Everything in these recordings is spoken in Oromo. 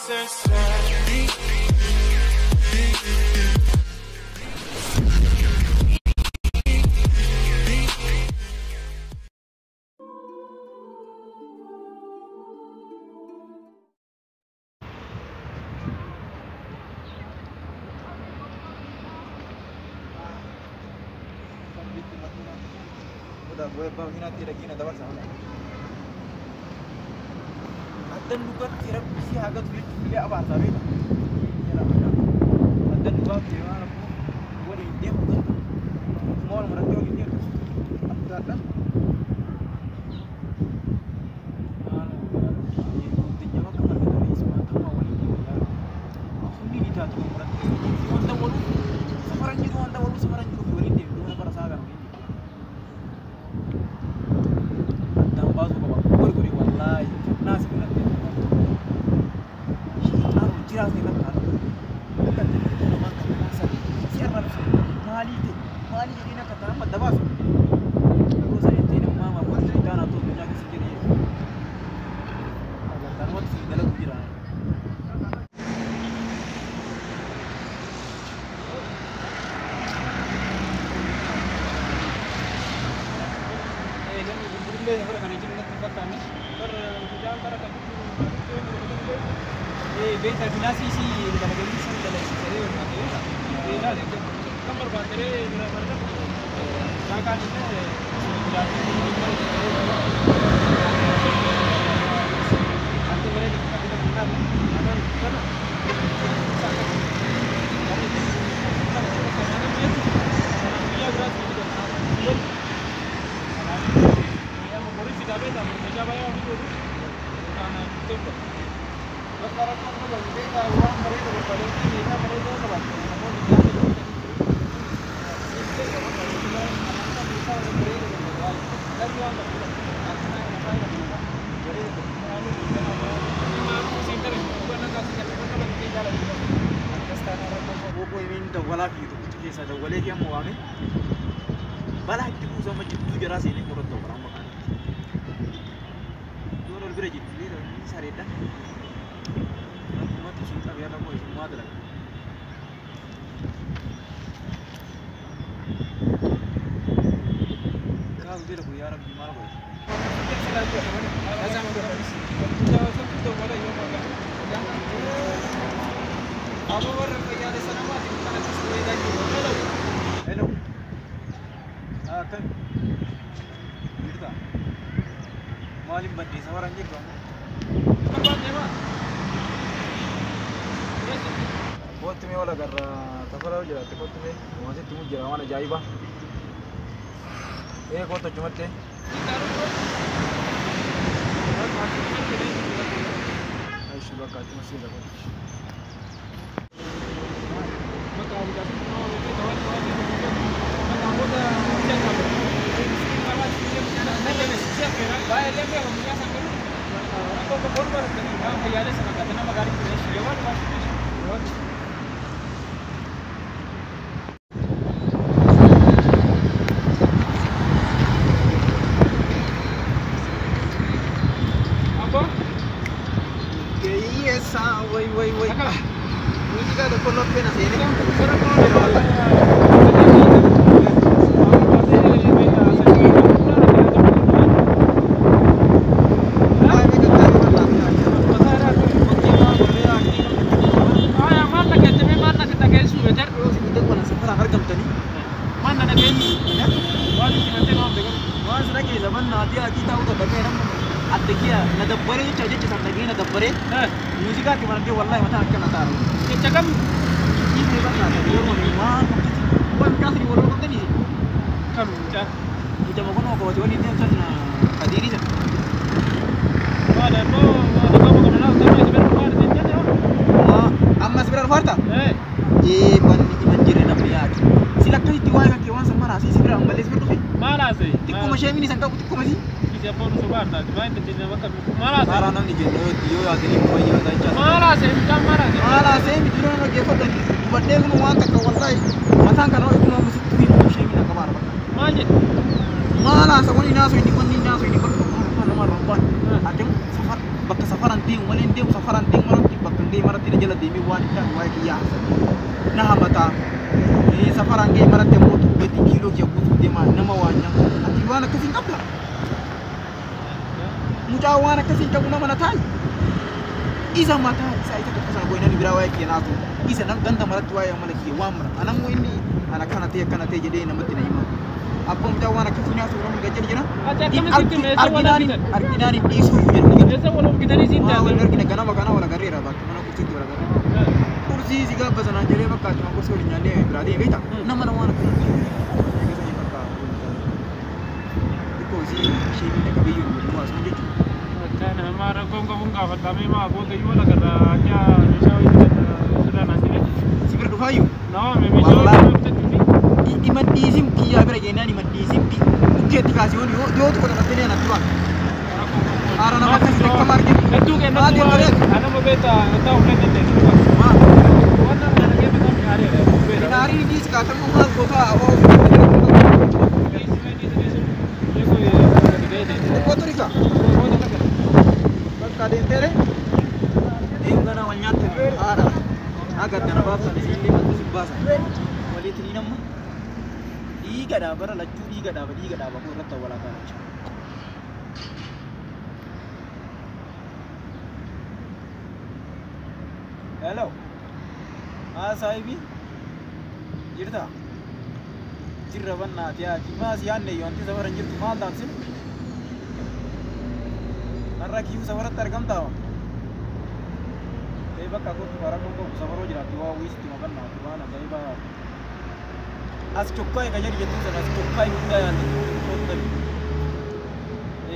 Unnecessary. Bakka safaran deemu malee hin deemu safaran deemu malee bakka ga'e maratti na jala deemee waan hin taane waa'ee kiyyaa haasa'e. Na hamataa. Safaraan ga'e maratti ammoo gadi kiiloo kiyya guutuu deemaa nama waan nyaatu. Ati waan akkasii hin qabdaa? Mucaa waan akkasii hin qabu nama na taa'i. Isa mataa isaa isa tokko sana goonanii biraa waa'ee kiyya naasuu. Isa ganda maratti waa'ee amala kiyya waan mara. Anammoo inni ana kana ta'e akkana ta'e jedhee namatti na hima. Abbaan mucaa waan akkasii naasuu namni gajjal jira. Ati akkamitti meeshaa wal argitan? Arginaan hin dhiisuu jedhu. Eessa wal argitanii siin Waa wal taasisan? argina ganama kana wal agarreera bakka mana kursiitti wal agarreera. Kursii si gaafa sanaan jedhee bakka achuma kursii waliin nyaannee biraa deemee beektaa? Nama nama waan akkana. Eegasanii bakka xiqqoo isii ishee miidha qabiyyuu nu asuma jechuudha. Akkana nama rakkoon qabuun gaafatamee maa booda iyyuu wal agarra akka meeshaa wayii sirraa naan jedhee. Si bira dhufaayyuu? Nama meeshaa wayii bitachuufi. Ima dhiisim kiyyaa bira jennaan ima dhiisim bukkeetti kaasee yoo yoo tokko taphattee natti ba'a. Haara nama akkasii akkam arginu. Hedduu Maal kennatu bareedu? anama beektaa ta'uu hin dandeessu. Maal? Waan nama kana keessa kan aareedha. Naariin dhiis kaatamuu maal goota aboo xiqqoo turika. Bakka deemteere. Deemgana wal nyaatte haadha. Haga kana baaftan isin illee si baasan. Walitti ni nama. Dhiiga dhaabara lachuu dhiiga dhaaba dhiiga dhaaba koo irratti awwalaa kaa'acha. Hello. Haa saahibi. Jirta? Jirra bannaati yaa maa si yaadne yoo anti safara hin jirtu maal taatsin? Har'a kiyyuu safaratti argamtaa? Ee bakka kootu karaa koo qabu safaroo jiraatti waa wiisti mabannaati waan ajaa'ibaa. As chokkaa eega jedhi jettuun sana as chokkaa hundaa yaalte kootu tabi.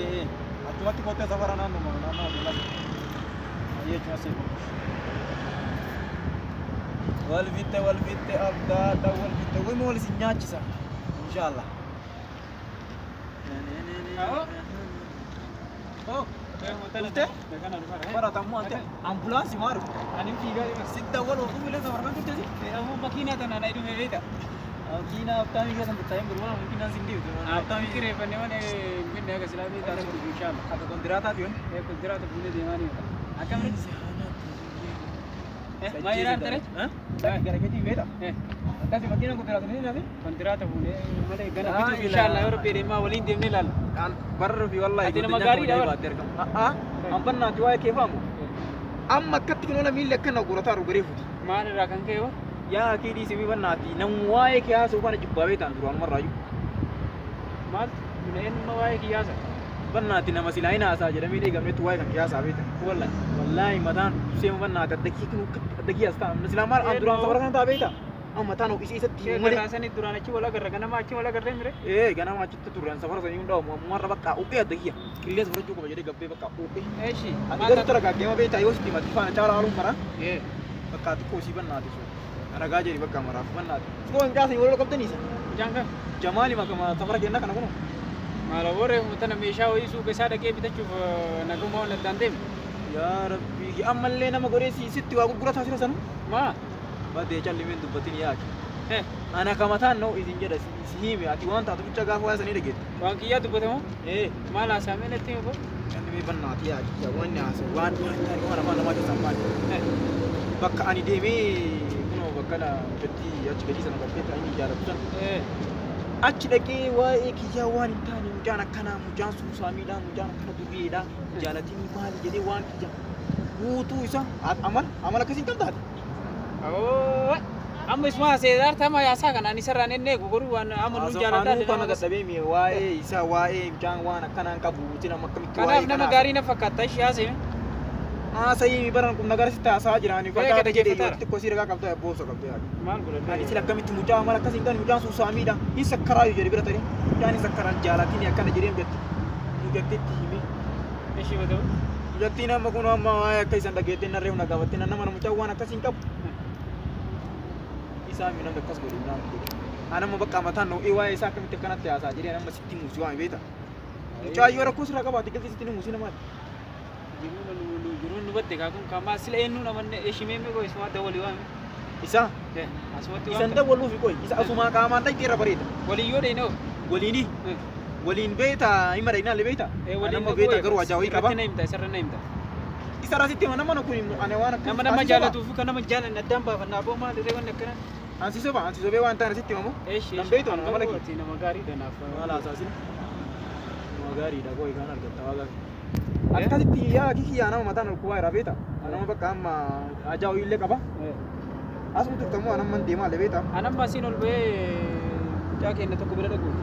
Ee achumatti koottee safara naannoo naannoo hoteelaa. Ayyee achuma seefu. Wal fitte wal fitte abdaadha wal fitte wayima wal isin nyaachisa inshallah. Dhufte? Baratamuu ante ambulaansii maa dhufte? Sitta wal oofuu bilee safara kan turte si? Makiinaa tanaan ay dhufe beekta. Makiinaa aftaamii keessan tattaa'in gurgurama makiinaan sin dhiibtu. Aftaamii Kireeffannee waan hin akka silaa beektaa ta'u inshallah. Akka kontiraataati yoon. Kontiraata fuunee deemaa ni Akkamitti? Maal jedhaan ture? Gara keetii beekta. Akkasi makiinaan kontiraata ni naafi? Kontiraata fuunee malee gana bituuf inshallah yoo rabbi deemaa waliin deemnee ilaalla. Barra fi wallahi Ati nama gaariidha bara. Ambannaati waa'ee kee faamu. Amma akkatti kun miilli akkana gurataa garee fuuti. Maal irraa kan ka'e hoo? Yaa kee dhiisii fi bannaati namu waa'ee kee haasa'u kana jibbaa beektaan duraan marraayyuu. Maal? Eenyuma waa'ee kiyyaasa? Bannaati nama silaa hin haasaa jedhamee eegamnetti waa'ee kan kiyaasaa beektan. Wallahi. Wallaahi mataan dhukkubsee bannaati adda kee kun adda kee as ta'a. Silaa maal an duraan safara kana ta'a beektaa? Amma mataan ho'isee isatti himu malee. Karaa sanii duraan achi wal agarra ganama achi wal agarree mire. Ee ganama achitti turre safara sanii hundaa'u ammarra bakka uphee adda kiyya. Qilleensa fudhachuu qaba jedhee gabbee bakka uphee. Eeshi. Ati garuu tara gaaggeema beektaa yoo sitti himatti faana caalaa haaluun mara. Ee. Bakka xiqqoo isii bannaati sun. Ragaa jedhi bakka maraaf bannaati. Sikoo hin kaasanii wal qabdanii isa. Mucaan kan? Jamaali makama safara kennaa kana kunoo. Maala warree tana meeshaa wayii suuqa isaa dhaqee bitachuuf naguma wal addaan deeme. Yaa Rabbi ammallee nama godhee sitti waa gurgurataa sira sanu. Maa? Badee callimeen dubbatin yaaki. Ana kamataan noo isin jedha si hime ati waan taatu bicha gaafa waa sanii dhageette. Waan kiyyaa dubbatamoo? Ee. Maal haasaamee natti hima? Callimee bannaati yaaki waan haasa'u waan waan waan afaan namaa keessaa baane. Bakka ani deemee kunoo bakka mucattii achi gadii sana bakkee ta'anii jaalatu sana. Achi dhaqee waa'ee kiyyaa waan hin taane mucaan akkanaa mucaan suusaamiidha mucaan akkana durriidha jaalatinii maali jedhee waan kiyya guutuu isa amala amala akkasii hin qabdaati. Amma isuma haasa'ee tama yaasaa kanaan isarraan inni eegu garuu waan amma nuun jaalataa Anuu kana dadhabee mi'e waa'ee isaa waa'ee mucaan waan akkanaan qabu nama akkamitti waa'ee Kanaaf nama gaarii na fakkaata ishee haasa'e. Haasa'ii baran kun nagara sitti haasa'aa jira ani Ee, fakkaata gadi jedhee geeffataara. xiqqoo sii ragaa qabda boonsa qabda yaadu. Maal godhadha? Ani sila akkamitti mucaa amala akkasii hin qabne mucaan suusaamiidha hin sakkaraayu jedhe bira ta'e mucaan hin sakkaraan jaalatiin akkana jedhee mucatti mucattitti hime. Ishee bata'u. Mucattiin amma kun amma waa'ee akka isan dhageetteen narree hunda gaafatteen nama mucaan waan akkasii hin qabu. Isaa mi namni akkas godhe naan godhe. Ani amma bakka mataan noo waa'ee isaa akkamitti akkanatti haasaa jedhee amma sitti muusi waan beekta. Mucaa yoo rakkoo sirraa qabaate galti sitti ni muusi namaati. Jiruun nu batte kaa kun kamaa sila eenyuun amanne ishimee mee isuma dawwalii waame. Isa Asumatti isan dawwaluufi qoy isa asumaa qaamaan dhaqxee irra bareeda. Waliin yoo dheene Waliini waliin beekta hima dhaqnaa illee beekta. Waliin Nama beekta garuu ajaa'ii qaba. Irratti na himta isarra na himta. Isa rasitti mana mana kun ani waan akka Nama nama jaalatuuf kan nama jaalanne addaan baafannaa boo maal irree wanni akkana. Ansi soba ansi sobee waan taane sitti himamu. Eeshi. Nan beektu ana mala kee. Nama gaariidha naaf. Maal haasaasin? Nama gaariidha koo kan argatta waa gaarii. Akkasitti yaa kiyyaa nama mataan ol kuwaa irraa beekta. Nama bakka amma ajaa'u illee qaba. Asuma turtamu anam man deemaa illee beekta. Anam asiin ol ba'ee mucaa keenya tokko bira dhaquuf.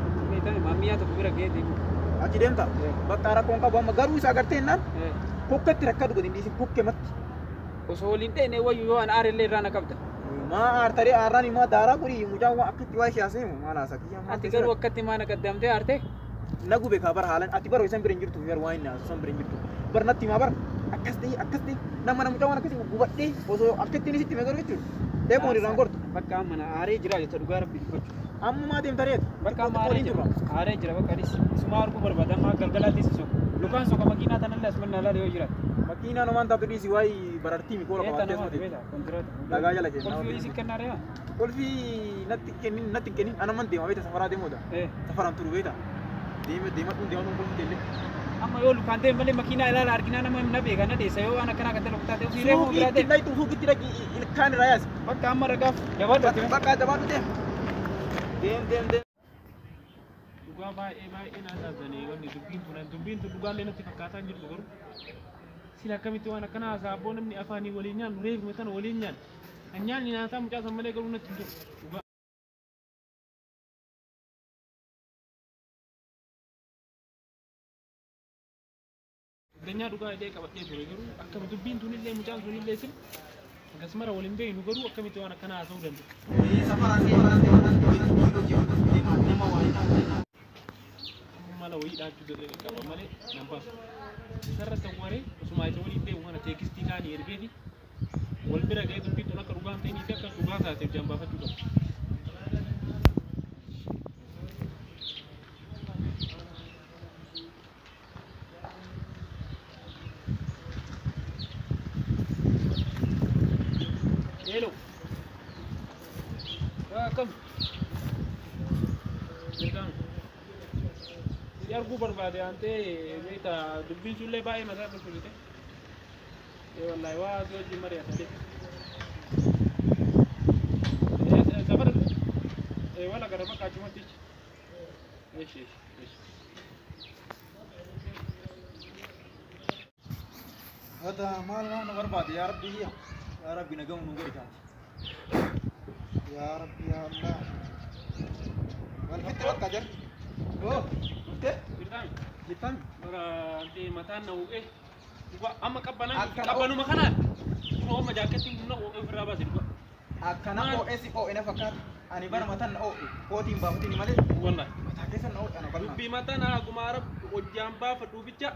Maammiyaa tokko bira ga'ee deemu. Achi deemta? Bakka rakkoon qabu amma garuu isa agartee jennaan kokkatti rakkatu gadi hin dhiisin kokkematti. Osoo waliin dheene wayyu yoo an aarellee irraa na qabda. Maa aartaree aarraan immoo daaraa godhi mucaan waan akkatti waa ishee haasa'e maal haasa kiyyaa. Ati garuu akkatti maa na qaddamtee aarte? Na gube kaa bara haalan ati bara isan bira hin jirtu bar waan inni haasu isan bira hin jirtu. Bar natti himaa bara akkas ta'e akkas ta'e nama na mucaan waan akkasii gubadhee osoo akkatti inni sitti hime garuu jechuudha. Deemuun irraan gortu. Bakka amma na aaree jira jetta dhugaa rabbi dubbachuu. Amma maa deemta reeta? Bakka amma aaree jira. Aaree jira bakka anis isuma arguu barbaada amma galgalaattis isu. Lukaan soka makiinaa tanallee asuma na laala yoo jiraate. Makiinaan homaan taatu dhiisi waa'ee barartii mi koola qabattee asuma deemta. Dhagaa jala kenna. Qulfii si kennaa reema? Qulfii natti kennin natti kennin ana man deema beekta safaraa deemuudha. Safaraan turu beekta. Deema deema dhuun deema dhuun qulfii teellee. Amma yoo lukaan deemu malee makiinaa ilaala arginaa nama na beeka na deessa yoo waan akkanaa kan ta'e taate ofii reemu biraa deema. Suuqiitti dhaqxu suuqiitti dhaqi ilkaan irraa yaasi. Bakka amma ragaaf jabaadhu. Bakka jabaadhu deem. Deem deem deem. Dhugaa baay'ee baay'ee na ajaa'ibanii wanni dubbiin tun dhugaallee natti fakkaataa hin jirtu garuu sila akkamitti waan akkana haasaa abboo namni afaanii waliin nyaannu reefuma tana waliin nyaannu kan nyaanni nyaataa mucaa san malee garuu natti hin jiru dhugaa. Ganyaa dhugaa illee qabadhee ture garuu akkami dubbiin tunillee mucaan sunillee sin akkasumara waliin beeknu garuu akkamitti waan akkana haasa'uu danda'u. Mala wayii dhaachuu qaba malee nan baasu. Isarratti awwaaree osuma isa waliin deemu kana teekistii kaanii ergeeti wal bira ga'ee dubbiin tun akka dhugaa hin ta'inii fi akka dhugaa taateef jaan baafachuu qaba. Hello. Akkam? Jirtaan. Si arguu barbaade waan ta'e beektaa dubbiin sullee baay'ee mataa dhukkubsite. Ee wallaahi waa asii wajjin mari'atanii. Safara ee wala gara bakka achumatti. Eeshi eeshi eeshi. Hada maal maal na barbaade yaa rabbi yaa rabbi na gamu nu godhi taate. Yaa rabbi yaa Allah. Wal fitti bakka jar. Oh, dhuftee? Jirtaan. Jirtaan. Bara mataan na u'ee. Amma qabbanaa qabbanuma kanaan. Kunoo amma jaakkeettiin humna ofirraa baase dhugaa. Akkana oo'ee si oo'e na fakkaata. Ani bara mataan na oo'e. Kootiin baafatiin malee. Wallahi. Mataa keessa na oo'e ana bal'aa. Dubbii mataan akkuma arab hojjaan baafadhu bicha.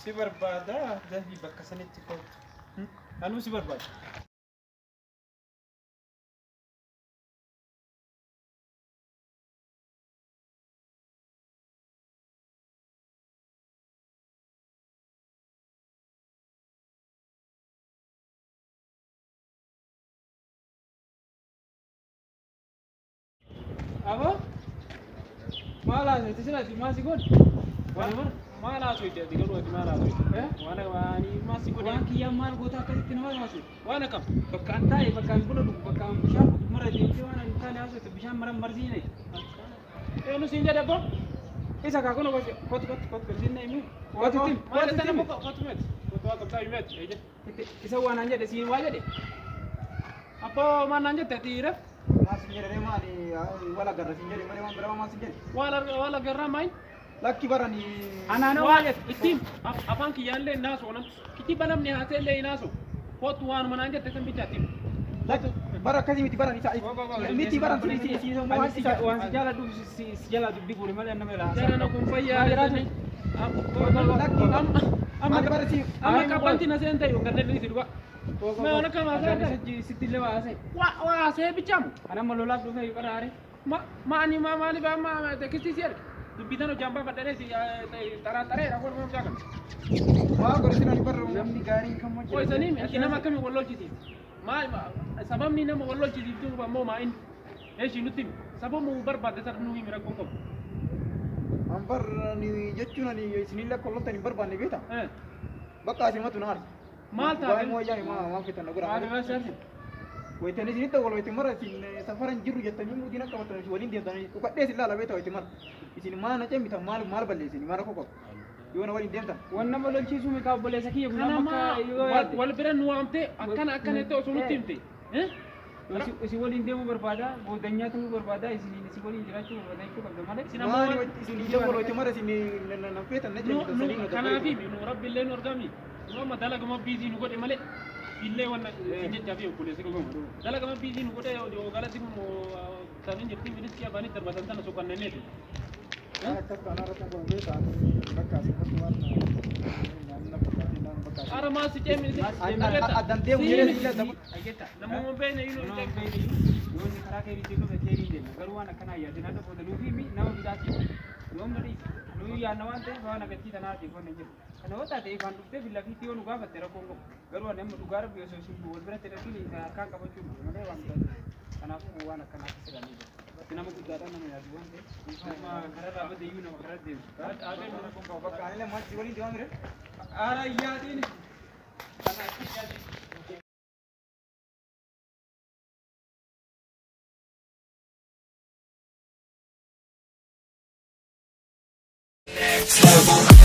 Si barbaada dafii bakka sanitti kootu. Anuu si barbaada. Aboo maal haasofte silati maal si godhe? Maal haasofte ati garuu ati maal haasofte? Waan waanii maal si godhe? Waan kiyyaa maal goota akkasitti nama haasofte? Waan akkam? Bakka an taa'e bakka an buna dhugu bakka an bishaan dhugu mara deemtee waan an taane haasofte bishaan mara marzii nayi. Eenyu siin jedhe abboo? Isa kaa kun kotu kotu kotu siin na himi. Kotu itti Maal jettee nama kotu miti? Kotu waa qabdaa himi miti? Isa waan an jedhe siin waa jedhe. Abboo maal naan jette ati reef? Maal siin jedhe maali wal agarra siin jedhe malee waan biraa maal siin jedhe? Wal agarraa maal? Lakki barani. Anaanoo maal jette? Ittiin afaan kiyyaallee hin haasoo nam kijiba namni haasee hin haasoo kootu waanuma naan jette san bichaatti. Lakki bara akkasii miti baran isa miti baran si waan si jaaladhuuf si jalaa dubbii fuudhe malee nama irraa haasa'u. Jarana kun fayyaa Amma bara si amma qabbanti na seen ta'e yookaan dalli si dhuga. Ma waan akkam haasa'e? Sitti illee waa haasa'e. Waa haasa'e bichaamu. Ana amma lolaaf dhufee bara aare. Ma ma ani ma maaliif amma teekistii si erge. Dubbii tan hojjaan baafadhee si xaraxaree rakkoo nama mucaa kana. Waa godhatin ani barra Namni gaariin kan hojjetu. Qoy sanii ati nama akkamii wal lolchisiifti? Maal sababni nama wal lolchisiiftu ammoo maa inni? Eeshi nutti himi. Sababni barbaadde sana nu himi rakkoon qabu. An bar ni jechuun ani isinillee akka loltan hin barbaanne beektaa? Bakka asimatu na aarsa. Maal taate? Waa'ee mooyyaa maa fetan na godha. Maal irraa si aarsi? Wayitanii isinitti wal wayitin mara isin safara hin jirru jettanii mudiin akka qabattan waliin deemtanii dhukadhee isin laala beektaa wayitin mara. Isin maal na cemmitan maal maal balleessin maal rakkoo qabu? Yoo na waliin deemtan. Waan nama lolchiisu mikaa obboleessa kiyya kun Kana amma maa akka yoo yaadde. wal bira nu waamtee akkana akkana jettee osoo nutti himte. Isin waliin deemuu barbaada, boodanyaa ta'uu barbaada, isin waliin jiraachuu barbaada jechuu qabda malee. Isin ammoo Maal isin ija wal wayitin mara isin na feetan na cemmitan sanii na Kanaafi nu rabbi illee nu argami. Nu amma dalaguma biizii nu godhe malee illee wanna isin jechaa fi obboleessi qabu. Dalaguma biizii nu godhe yoo galatti kun tanin jirti ministii afaanitti darbatan tana soqanneneeti. Akkas taanaan rakkoo qabu beektaa bakka asimatti waan na fakkaatiin naan bakka asimatti. Ara maal si ceemmi Addan deemu jedhee isin illee Dhageetta. Namuma beekne inuu Nama beekne yoo inni karaa keerii deemu keerii deema. Garuu waan akkanaa yaadin hadha booda nuuf himi nama bitaati. Yoom nu dhiisi. Nuyi yaadna waan ta'eef waan agartii tanaatiif waan hin jiru. Kana yoo taate ifaan dhuftee billa fiitti yoo nu gaafatte rakkoon qabu. Garuu ani amma dhugaa rabbi osoo isin wal biratti dhaqin harkaan qabachuu dhufe malee waan biraati. Kanaafuu waan akkanaa keessa galanii jiru. Nama guddaadhaan nama yaadu waan ta'eef nama kararraa bade iyyuu nama karaa deemu. Bakka anillee maal si waliin deemaa mire? Ara yaadin. Next level.